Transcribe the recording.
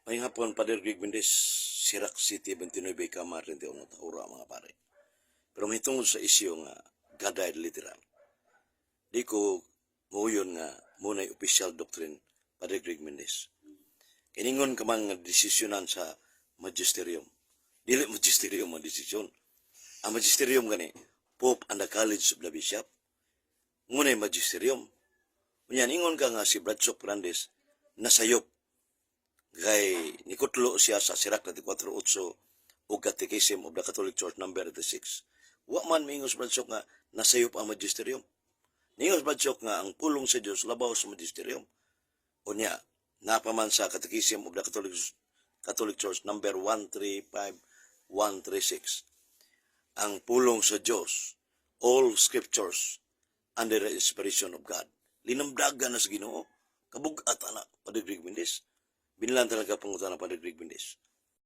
Maayong hapon, Father Greg Mendez, Sirac City, 29 Kama, 31 Tahura, mga pare. Pero mahitungod sa isyu nga God died literal. Di ko muuyon nga mao na'y official doctrine, Father Greg Mendez. Kiningon ka man nga desisyonan sa magisterium. Dili magisterium ang desisyon. Ang magisterium gani, Pope and the College of the Bishop. Mao na'y magisterium. Unya, ingon ka nga si Bradsock Fernandez nasayop kay nikutlo siya sa Sirach 34.8 o Catechism of the Catholic Church number 86. Wa man miingon si Bradsock nga nasayop ang magisterium. Niingon si Bradsock nga ang pulong sa Dios labaw sa magisterium. Unya, naa pa man sa Catechism of the Catholic Church number 135136. Ang pulong sa Dios, all scriptures under the inspiration of God. Linamdagan na sa Ginoo. Kabugat ana, Padre Greg Mendez. Binlan talaga pangutana, Padre Greg Mendez.